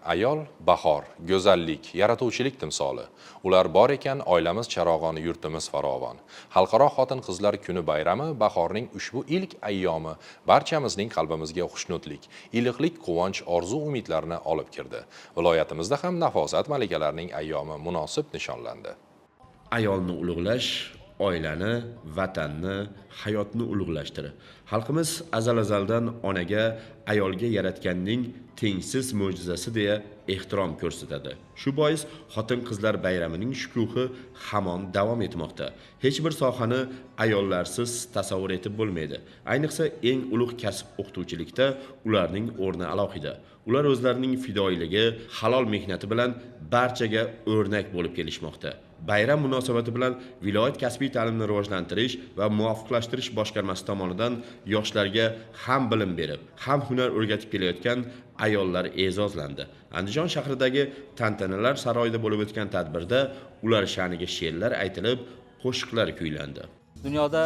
Ayol bahor, go'zallik, yaratuvchilik timsoli. Ular bor ekan, oilamiz charog'oni, yurtimiz farovon. Xalqaro xotin-qizlar kuni bayrami bahorning ushbu ilk ayyomi barchamizning qalbimizga xushnudlik, iliqlik, quvonch, orzu umidlarni olib kirdi. Viloyatimizda ham nafosat malakalarining ayyomi munosib nishonlandi. Ayolni ulug'lash oilani, vatanni, hayotni ulug'lashdir. Xalqimiz azal-azaldan onaga, ayolga yaratganning tengsiz mo'jizasi deya ehtirom ko'rsatadi. Shu bois xotin-qizlar bayramining shukuhi hamon davom etmoqda. Hech bir sohani ayollarsiz tasavvur etib bo'lmaydi. Ayniqsa eng ulug' kasb o'qituvchilikda ularning o'rni alohida. Ular o'zlarining fidoyiligi, halol mehnati bilan barchaga o'rnak bo'lib kelishmoqda. Bayram munosabati bilan viloyat kasbiy ta'limni rivojlantirish va muvofiqlashtirish boshqarmasi tomonidan yoshlarga ham bilim berib, ham hunar o'rgatib kelayotgan ayollar e'zozlandi. Andijon shahridagi tantanalar saroyida bo'lib o'tgan tadbirda ular sha'niga she'rlar aytilib, qo'shiqlar kuylandi. Dunyoda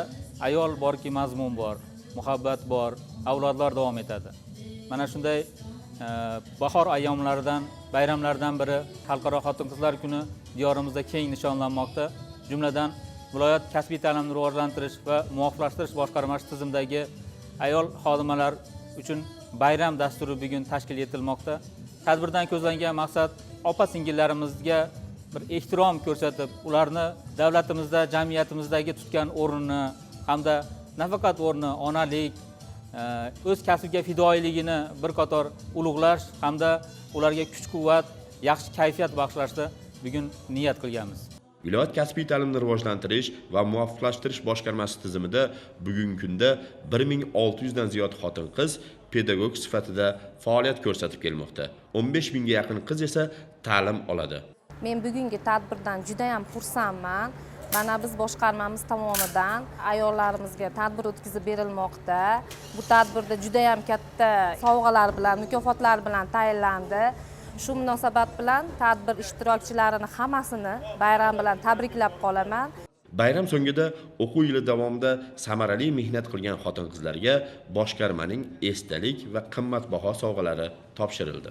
ayol borki mazmun bor, muhabbat bor, avlodlar davom etadi. Mana shunday bahor ayyomlaridan, bayramlardan biri Xalqaro xotin-qizlar kuni diyorimizda keng nishonlanmoqda. Jumladan, viloyat kasbiy ta'limni rivojlantirish va muvofiqlashtirish boshqarmasi tizimidagi ayol xodimalar uchun bayram dasturi bugun tashkil etilmoqda. Tadbirdan ko'zlangan maqsad opa-singillarimizga bir ehtirom ko'rsatib, ularni davlatimizda, jamiyatimizdagi tutgan o'rnini hamda nafaqat o'rni, onalik, o'z kasbiga fidoyiligini bir qator ulug'lash hamda ularga kuch-quvvat, yaxshi kayfiyat bag'ishlashni bugun niyat qilganmiz. Viloyat kasbiy ta'limni rivojlantirish va muvofiqlashtirish boshqarmasi tizimida bugungi kunda 1600 dan ziyod xotin-qiz pedagog sifatida faoliyat ko'rsatib kelmoqda. 15 mingga yaqin qiz esa ta'lim oladi. Men bugungi tadbirdan juda ham xursandman. Mana biz boshqarmamiz tomonidan ayollarimizga tadbir o'tkazib berilmoqda. Bu tadbirda juda ham katta sovg'alar bilan, mukofotlar bilan tayinlandi. Shu munosabat bilan tadbir ishtirokchilarini hammasini bayram bilan tabriklab qolaman. Bayram so'ngida o'quv yili davomida samarali mehnat qilgan xotin-qizlarga boshqarmaning esdalik va qimmatbaho sovg'alari topshirildi.